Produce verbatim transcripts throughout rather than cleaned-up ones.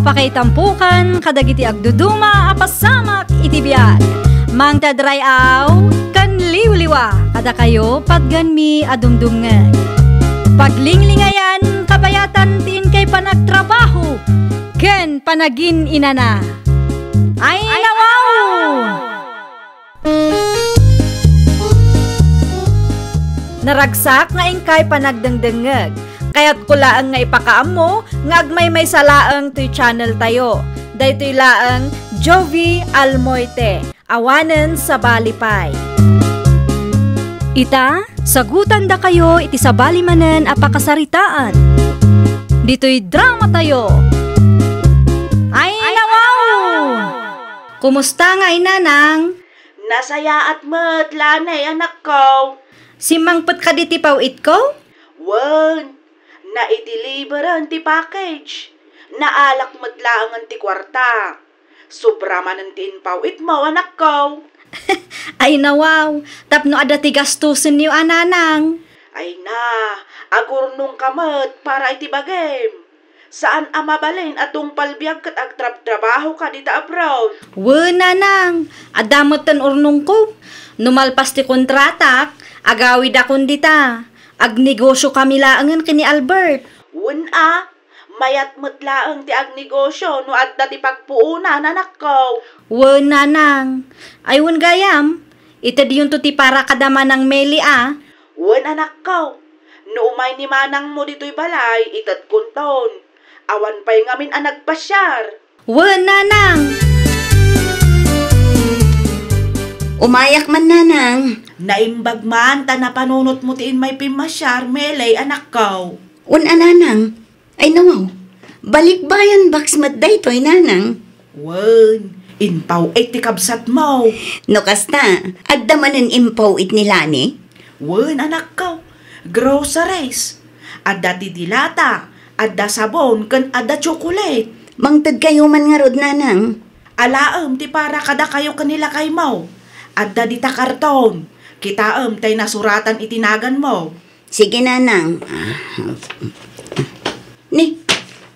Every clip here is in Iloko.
Pakaitampokan kadagiti agduduma a pasamak iti biag. Mangted ray-aw ken liwliwa kadakayo patgenmi a dumdumngeg. Paglinglingayan, kabayatan ti inkay panagtrabaho ken panagin-inana. Ay, nawaw! Naragsak nga inkay panagdengdengngeg. Kayatko laeng nga ipakaammo nga agmaymaysa laeng toy channel tayo. Daytoy laeng Jovie Almoite, awanen sabali pay. Ita, sagutandakayo iti sabali manen a pakasaritaan. Ditoy drama tayo. Ay, nawaw! Kumusta nga, Inanang? Nasayaat met, Lani, anakko. Simmangpet kadi ti paw-itko? Wen, naidiliberen ti package. Naalak met laengen ti kuarta. Sobra manen ti impaw-itmo, anakko. Ay, nawaw, tapno adda ti gastusenyo a, Nanang. Ay na, agurnongka met para iti bagim. Saan a mabalin a tungpal biag ket agtrabtrabahoka dita abroad. Wen, Nanang, adda metten urnongko. No malpas ti kontratak, agawidakon dita. Agnegosyokami laengen ken ni Albert. Wen a, mayat met laeng ti agnegosyo no adda ti pagpuonan, anakko. Wen, Nanang. Ay, wen gayam, itedyo ti para kada Manang Meli a. Wen, anakko. No umay ni manangmo ditoy balay, itedkonton. Awan pay ngamin a nagpasiar. Wen, Nanang! Umayak man, Nanang. Naimbag man ta napanunotmo ti immay pimmasiar, Meli, anakko. Wen a, Nanang. Ay, nawaw. Balikbayan box met daytoy, Nanang. Wen, impaw-it ti kabsatmo. No kasta, adda manen impaw-it ni Lani? Wen, anakko. Groceries. Adda ti dilata, adda sabon, ken adda tsokolate. Mangtedkayo man ngarud, Nanang. Alaem ti para kadakayo ken ni lakaymo. Adda dita karton. Kitaem tay nasuratan iti naganmo. Sige, Nanang. Ni,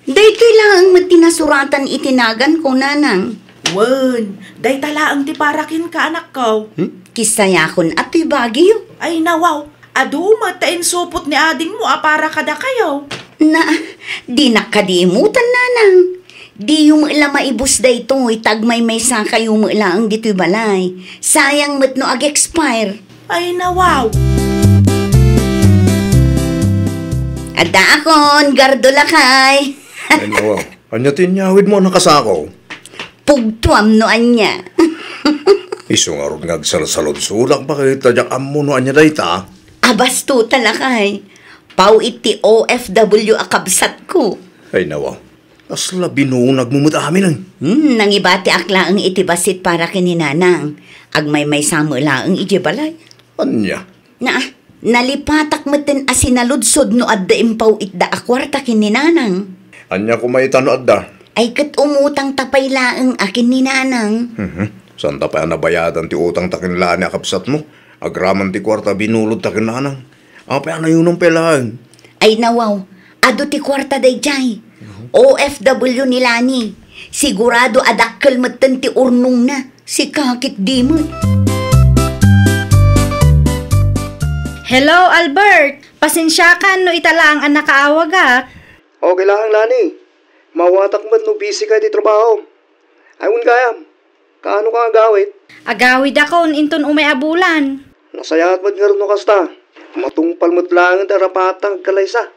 daytoy laeng met ti nasuratan iti naganko, Nanang. Wen, dayta laeng ti para kenka, anakko. Hmm? Kisayakon, atoy bagyo. Ay, nawaw. Adu met ta insupot ni adingmo a para kadakayo. Na, dinak kadi imutan, Nanang. Diyo met la maibus daytoy, ta agmaymaysakayo met laeng ditoy balay. Sayang met no ag-expire. Ay, nawaw. Addaakon, gardo lakay. Ay, nawaw. Ania ti inyawidmo a nakasako? Pugtuam no ania. Isu ngarud nga agsalsaludsodak, bakit ta diak ammo no ania dayta? Abasto ta lakay. Paw iti O F W a kabsatko. Ay, nawaw. Kasla binunagmo met amin, eh. Hmm, nangibatiak laeng iti bassit para ken ni Nanang. Agmaymaysa met laeng idiay balay. Ania? Na, nalipatak metten a sinaludsod no adda impaw-itda a kuarta ken ni Nanang. Ania koma ita no adda? Ay, ket umutangta pay laeng a ken ni Nanang. Mhm. Saanta pay a nabayadan ti utangta ken Lani a kabsatmo? Agraman ti kuarta a binulodta ken Nanang. Apay a nayunom pay laeng? Ay, nawaw, adu ti kuarta daydiay. O F W ni Lani. Sigurado a dakkel metten ti urnongna. Sika ket di met. Hello, Albert! Pasensiakan no ita laeng a nakaawagak. Okay laeng, Lani. Mawatak met no busy ka iti trabaho. Ay, wen gayam. Kaano ka agawid? Agawidakon inton umay a bulan. Nasayaat met ngarud no kasta. Matungpal met laeng ti arapatak agkalaysa.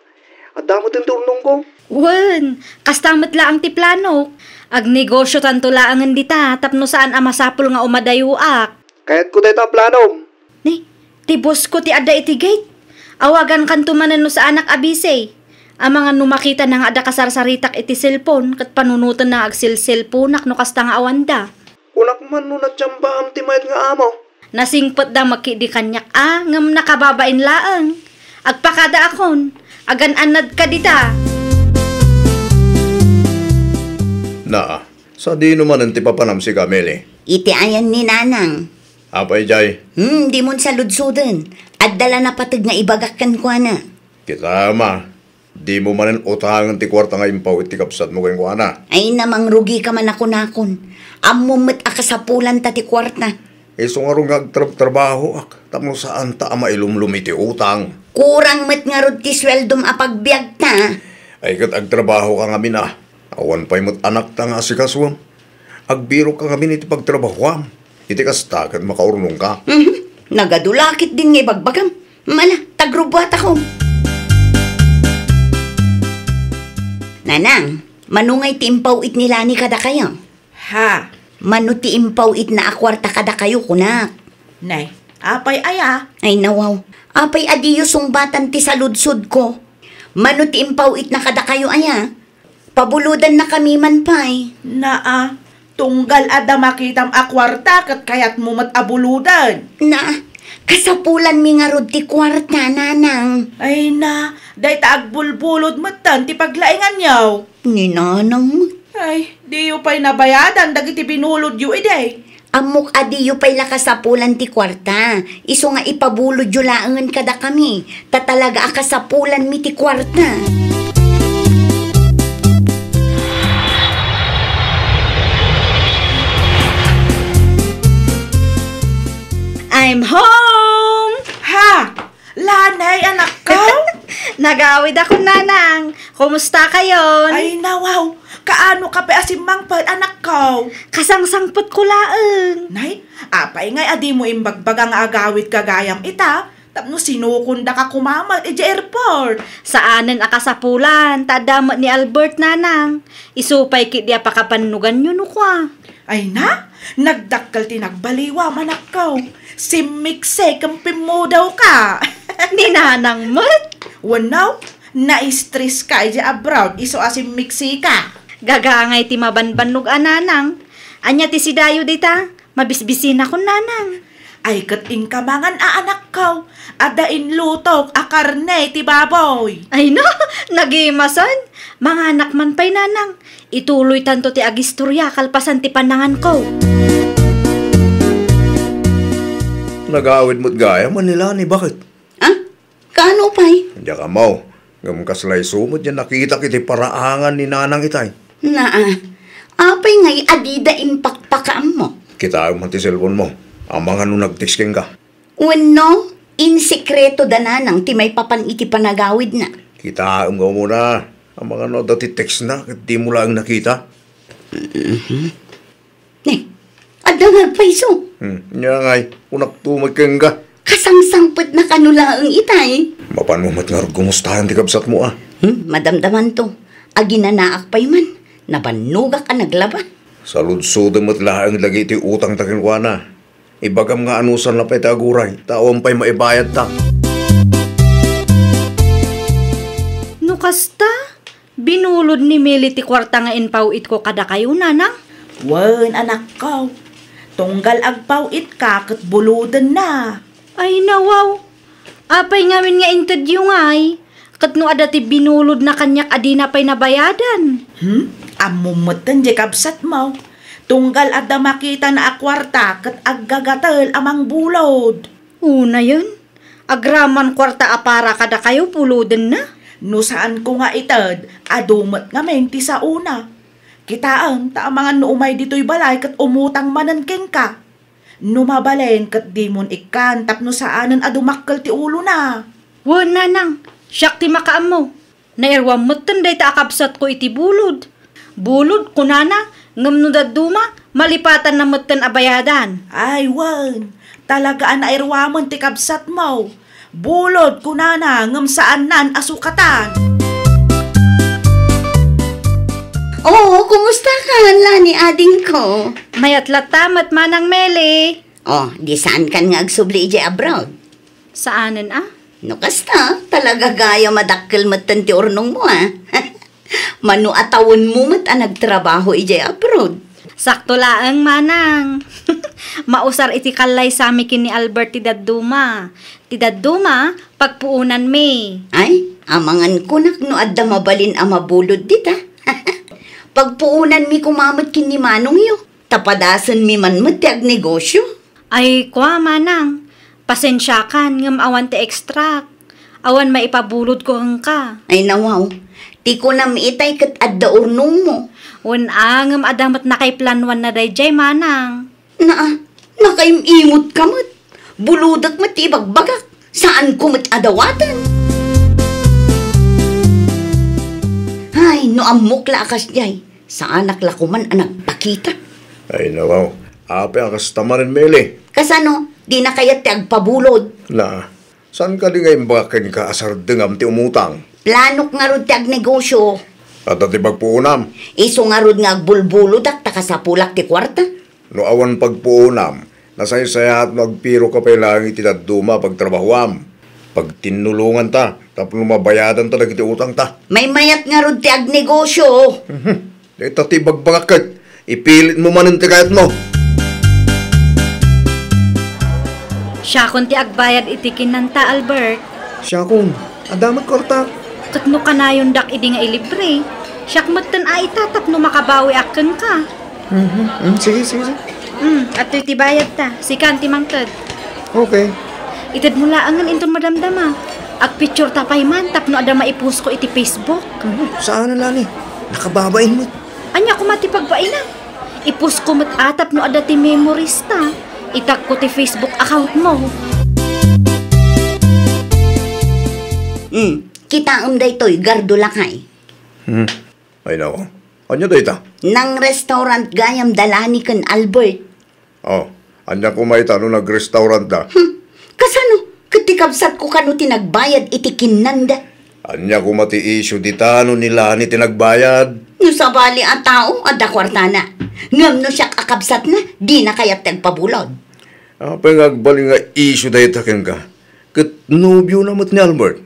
Adda met ti urnongko. Wen, kasta met laeng ti planok. Agnegosiotanto laengen dita tapno saan a masapul nga umadayoak. Kayatko dayta a planom. Ni, ti boss ko ti adda iti gate. Awagankanto manen no saanak a busy. Amangan no makitana nga adda kasarsaritak iti cellphone ket panunotenna nga agselselponak no kasta nga awanda. Kunak man no natiambaam ti mayat nga amo. Nasingpetda met ketdi kaniak a, ngem nakababain laeng. Agpakadaakon, agan-annadka dita. Naa, sadino manen ti papanam sika, Meli? Iti ayan ni Nanang. Apay jay? Hmm, dimon saludsoden. Adda la napateg nga ibagak kenkuana. Kita, ma. Dimo manen utangen ti kuarta nga impaw-it ti kabsatmo kenkuana. Ay, namangrugika man a kunakon. Ammom met a kasapulanta ti kuarta. Isu ngarud nga agtrabtrabahoak tapno saanta a mailumlom iti utang. Kurang met ngarud ti sueldom a pagbiagta. Ay, ket agtrabahoka ngamin a. Awan pay met anakta nga asikasuem. Agbirokka ngamin iti pagtrabahoam. Iti kasta, ket makaurnongka. Mhm. Nagadu la ketdin nga ibagbagam. Mala, tagrubuatakon. Nanang, mano ngay ti impaw-it ni Lani kadakayo? Ha? Mano ti impaw-itna a kuarta kadakayo, kunak? Nay, apay aya? Ay, nawaw. Apay a diyo sungbatan ti saludsodko? Mano ti impaw-itna kadakayo aya? Pabulodannakami man pay. Naa, tunggal adda makitam a kuarta ket kayatmo met a buloden. Naa, kasapulanmi ngarud ti kuarta, nanang. Ay na, dayta agbulbulod metten ti paglainganyo. Ni nanang met. Ay, diyo pay nabayadan dagiti binulodyo idi. Ammok a diyo pay la kasapulan ti kuarta, isu nga ipabulodyo laengen kadakami, ta talaga a kasapulanmi ti kuarta. I'm home! Ha? Lanay, anakko? Nagawidakon, nanang. Kumusta kayon? Ay, nawaw. Kaano ka pay a simmangpet, anakko? Kasangsangpetko laeng. Nay, apay ngay a dimo imbagbaga nga agawidka gayam ita? Tapno sinukondaka koma met idiay airport. Saanen a kasapulan, ta adda met ni Albert, nanang. Isu pay ketdi a pakabannoganyo no kua. Ay na, nagdakkel ti nagbaliwam, anakko. Simmiksi ken pimmudawka. Ni nanang met? Wenno, na-stress ka idiay abroad, isu a simmiksika. Gagangay ti mabanbannog a nanang. Ania ti sidayo dita? Mabisbisinakon, nanang. Ay, ket inka mangan a, anakko. Adda inlutok a karne ti baboy. Ay na, nagimasan. Manganak man pay, nanang. Ituloytanto ti agistorya kalpasan ti pananganko. Nagawid met gayam ni Lani, baket? Ah? Kaano pay? Diak ammo. Ngem kasla isu met diay nakitak iti paraangan ni nanang itay. Naa. Apay ngay a dida impakpakaammo? Kitaem man ti cellphone mo. Amangan no nag-text kenka. Wenno, insekreto da nanang ti maipapan iti panagawidna. Kitaem nga umuna. Amangan no adda ti text na, ket dimo laeng nakita. Mhm. Ne, adda nga agpayso. Hmm, nia ngay, kunakto met kenka. Kasangsangpetna kano laeng itay. Mapanmo met ngarud kumustaen ti kabsatmo, a? Hmm, madamdamanto. Aginanaak pay man. Nabannogak a naglaba. Saludsodem met laeng dagiti utangta kenkuana. Ibagam nga anusanna pay ti aguray, ta awan pay maibayadta. No kasta, binulod ni Meli ti kuarta nga impaw-itko kadakayo, nanang? Wen, anakko. Tunggal agpaw-itka ket bulodenna. Ay, nawaw. Apay ngamin nga intedyo ngay? Ket no adda ti binulodna kaniak a dina pay nabayadan. Hmm? Ammom metten diay kabsatmo. Tunggal adda makitana a kuarta ket aggagatel a mangbulod. Unayen, agraman kuarta a para kadakayo bulodenna? No saanko nga ited, adu met ngamin ti saona. Kitaem ta amangan no umay ditoy balay ket umutang manen kenka. No mabalin ket dimon ikkan tapno saanen a dumakkel ti ulona. Wen, nanang, siak ti makaammo. Nairuam metten dayta a kabsatko iti bulod. Bulod, kunana, ngem no dadduma, malipatanna metten a bayadan. Ay, wen, talaga a nairuamen ti kabsatmo. Bulod, kunana, ngem saannan a sukatan. Oo, kumusta ka, Lani, adingko? Mayat latta met, Manang Meli. Oh, di saankan nga agsubli idiay abroad? Saanen a? No kasta, talaga gayam a dakkel metten ti urnongmo, a. Mano a tawenmo met a nagtrabaho idiay abroad? Sakto laeng, manang. Mausar iti kallaysami ken ni Albert ti dadduma. Ti dadduma, pagpuonanmi. Ay, amangan kunak no adda mabalin a mabulod dita. Pagpuonanmi koma met ken ni manongyo. Ta padasenmi man met ti agnegosyo. Ay, kua, manang, pasensiakan ngem awan ti extract. Awan maipabulodko kenka. Ay, nawaw. Ti kunam itay ket adda urnongmo. Wen a, ngem adda met nakaiplanuanna daydiay, manang. Naa, nakaim-imot ka met. Bulodek met ti ibagbagak. Saanko met a dawaten. Ay, no ammok la a kasdiay, saanak la koman a nagpakita. Ay, nawaw. Apay a kasta manen, Meli? Kasano? Dina kayat ti agpabulod? Na, saan kadi nga imbagak kenka a sardengam ti umutang? Planok ngarud ti agnegosyo. Adda ti pagpuonam? Isu ngarud nga agbulbulodak ta kasapulak ti kuarta. No awan pagpuonam, nasaysayaat no agpiroka pay laeng iti dadduma a pagtrabahoam. Pagtinnulonganta tapno mabayadanta dagiti utangta. Maymayat ngarud ti agnegosyo. Mhm. Dayta ti ibagbagak ket ipilitmo manen ti kayatmo. Siakon ti agbayad iti kinnanta, Albert. Siakon, adda met kuarta. Ket no kanayondak idi nga ilibre, siak metten a ita tapno makabawiak kenka. Mhm. Mm, sige, sige, sige. Mm, adtoy ti bayadta. Sikan ti mangted. Okay. Itedmo laengen inton madamdama. Agpictureta pay man tapno adda maipostko iti Facebook. Mhm. Saan a la ni? Nakababain met. Ania koma ti pagbainam? Ipostko met a tapno adda ti memoriesta. Itagko ti Facebook accountmo. Hmm, kitaem daytoy, Gardo lakay. Hmm. Ay, nako. Ania dayta? Nang-restaurant gayam da la ni ken Albert. Oh, ania koma ita no nag-restaurant da? Hmm. Kasano? Ket ti kabsatko kano ti nagbayad iti kinnanda? Ania koma ti issue dita no ni Lani ti nagbayad? No sabali a tao, adda kuartana. Ngem no siak a kabsatna, dina kayat ti agpabulod. Apay nga agbalin nga issue dayta kenka? Ket nobiona met ni Albert.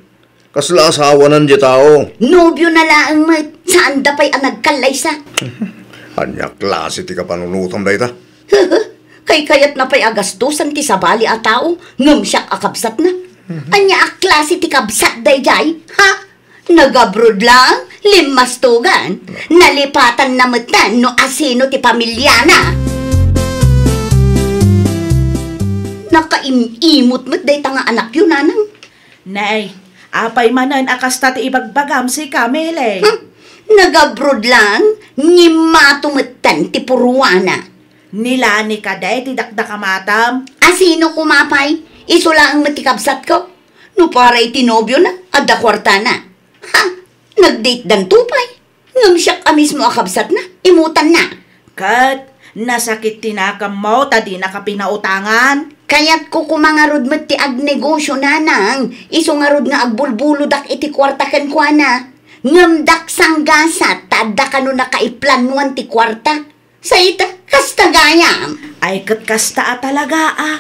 Kasla asawanan diay tao. Nobiona laeng met, saanda pay a nagkallaysa. Ania klase ti kapanunotam dayta? Kaykayatna pay a gastosan ti sabali a tao, ngem siak a kabsatna. Ania a klase ti kabsat daydiay? Ha? Nag-abroad lang, limmastogan, nalipatanna metten no asino ti pamiliana. Nakaim-imot met dayta nga anakyo, nanang. Nay, apay manen a kasta ti ibagbagam sika, Mele? Hmm, nag-abroad lang, ngimmato metten ti puruana. Ni Lani kadi ti dakdakamatam? Asino koma pay? Isu laeng met ti kabsatko. No para iti nobiona, adda kuartana. Ha? Nag-date danto pay? Ngem siak a mismo a kabsatna, imutanna. Ket nasakit ti nakammo ta dinaka pinautangan. Kayatko koma ngarud met ti agnegosyo, nanang, isu ngarud nga agbulbulodak iti kuarta kenkuana. Ngem diak sanggasat ta adda kano nakaiplanuan ti kuarta. Say ita, kasta gayam. Ay, ket kasta a talaga a.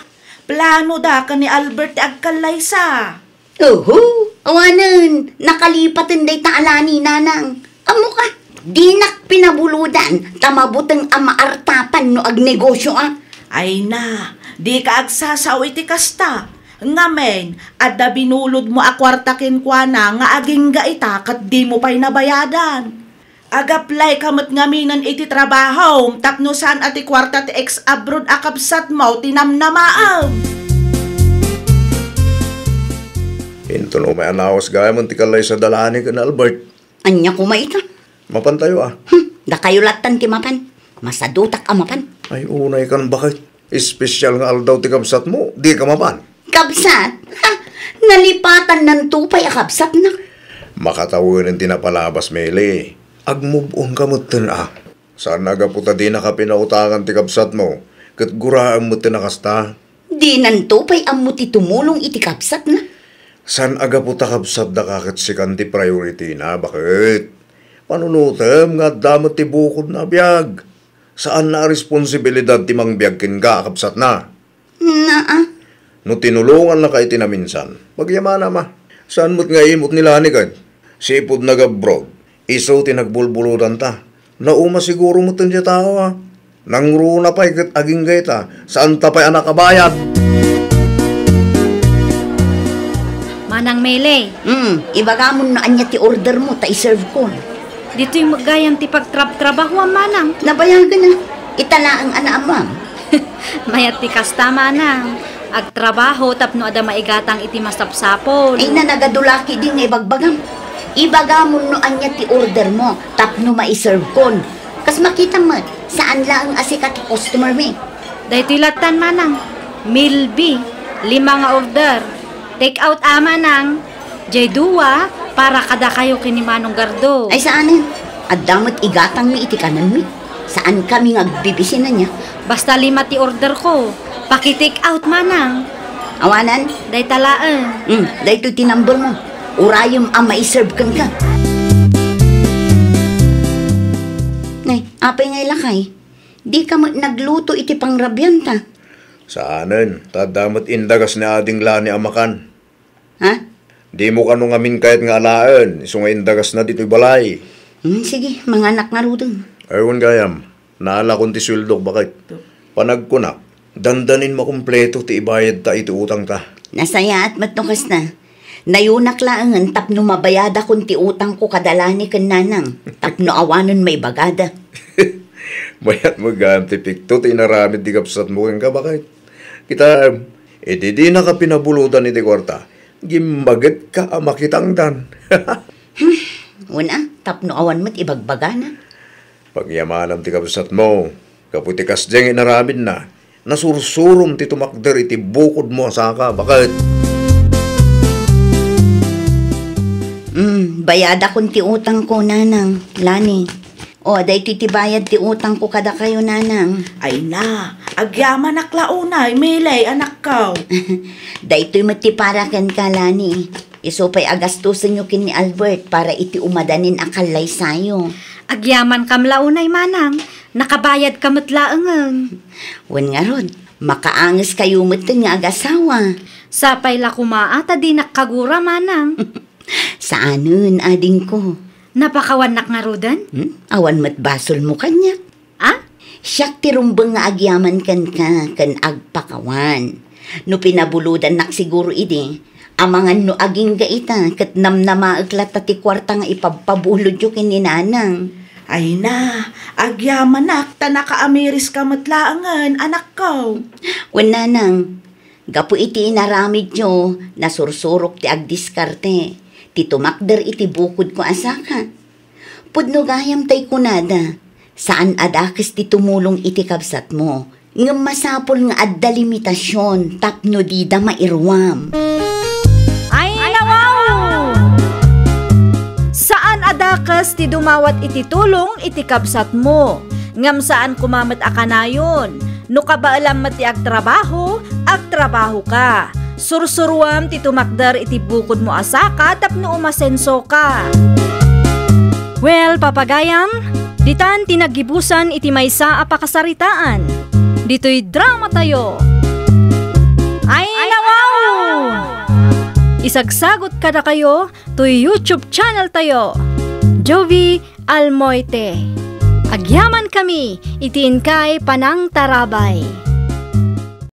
Plano da ken ni Albert ti agkallaysa. Oho, awanen, nakalipaten dayta a Lani, nanang. Ammoka, dinak pinabulodan ta mabuteng a maartapan no agnegosyo a. Ay na, dika agsasao iti kasta. Ngamin, adda binulodmo a kuarta kenkuana nga agingga ita ket dimo pay nabayadan. Agaplayka met ngaminen iti trabahom tapno saan a ti kuarta ti ex-abroad a kabsatmo ti namnamaem. Inton umay a nawas gayam ti kallaysa da Lani ken Albert. Ania koma ita? Mapantayo a. Hmm, dakayo lattan ti mapan. Masadutak a mapan. Ay, unay kan baket. Espesyal nga aldaw ti kabsatmo, dika mapan. Kabsat? Ha? Nalipatannanto pay a kabsatna. Makatawenen ti napalabas, Mele. Agmove on ka metten a. Saan a gapu ta dinaka pinautangan ti kabsatmo, ket guraem metten a kasta. Dinanto pay ammo ti tumulong iti kabsatna. Saan a gapu ta kabsatdaka ket sikan ti priority-na, baket. Panunotem nga adda met ti bukodna a biag. Saanna a responsibilidad ti mangbiag kenka a kabsatna. Naa. No tinulongannaka iti naminsan, pagyamanam a. Saan met nga imot ni Lani ket? Sipud nag-abroad, isu ti nagbulbulodanta. Nauma siguro metten diay tao a. Nangruna pay ket agingga ita, saanta pay a nakabayad. Manang Mele. Hmm, ibagamon no ania ti ordermo ta i-serve kon. Ditoy met gayam ti pagtrabtrabahoam, manang. Nabayagen a. Ita laeng a naammoam. Mayat ti kasta, manang. Agtrabaho tapno adda maigatang iti masapsapul. Ay, nanagadu la ketdi nga ibagbagam. Ibagamon no ania ti order mo tapno maiservekon. Kas makitam met, saan laeng a sika ti customer mi. Daytoy lattan, manang. Milby, lima nga order. Take out a, manang. Jay dua, para kadakayo ken ni Manong Gardo. Ay, saanen. Adda met igatangmi iti kanenmi. Saankami nga agbibisina nia. Basta lima ti order ko. Paki-take out, manang. Awanan? Dayta laeng. Hmm, daytoy ti number mo. Urayem a maiserve kenka. Nay, apay nga ilakay? Dika met nagluto iti pangrabianta. Saanen, ta adda met indagas ni Ading Lani a makan. Ha? Dimo kano ngamin kayat nga alaen, isu nga indagasna ditoy balay. Hmm, sige, manganak ngaruden. Ay, wen gayam, naalakon ti sueldok, baket. Panagkunak, dandanin makumpleto ti ibayadta iti utangta. Nasayaat met no kasta. Nayunak laengen tapno mabayadakon ti utangko kada Lani ken Nanang, tapno awanen maibagada. Mayat met gayam ti pikto ti inaramid ti kabsatmo kenka, baket. Kita, idi dinaka pinabulodan iti kuarta, gimmagetka a makitangdan. Hmm, wen a, tapno awan met ibagbagana. Pagyamanam ti kabsatmo, gapu ti kasdiay nga inaramidna, nasursurom ti tumakder iti bukodmo a saka, baket. Hmm, bayadakon ti utangko, Nanang, Lani. O, daytoy ti bayad ti utangko kadakayo, Nanang. Ay na, agyamanak la unay, Miley, anakko. Daytoy met ti para kenka, Lani. Isu pay a gastosenyo ken ni Albert para iti umadanin a kallaysayo. Agyamankam la unay, manang. Nakabayadka met laengen. Wen ngarud, makaangeskayo metten nga agasawa. Sapay la koma a ta dinak kagura, manang. Saanen, adingko. Napakawannak ngaruden? Hmm? Awan met basolmo kaniak. A? Siak ti rumbeng nga agyaman kenka ken agpakawan. No pinabulodannak siguro idi, amangan no agingga ita ket namnamaek latta ti kuarta nga ipabpabulodyo ken ni Nanang. Ay na, agyamanak ta nakaamiriska met laengen, anakko. Wen, Nanang, gapu iti inaramidyo, nasursurok ti agdiskarte, ti tumakder iti bukodko a saka. Pudno gayam tay kunada, saan a dakes ti tumulong iti kabsatmo, ngem masapul nga adda limitasion tapno dida mairuam. Ay, nawaw! Saan a dakes ti dumawat iti tulong iti kabsatmo, ngem saan koma met a kanayon. No kabaelam met ti agtrabaho, agtrabahoka. Sursuruam ti tumakder iti bukodmo a saka tapno umasensoka. Well, papagayam, ditan ti naggibusan iti maysa a pakasaritaan. Ditoy dramatayo. Ay, nawaw! Isagsagot kadakayo toy YouTube channel tayo. Jovi Almoite. Agyamankami iti inkay panangtarabay.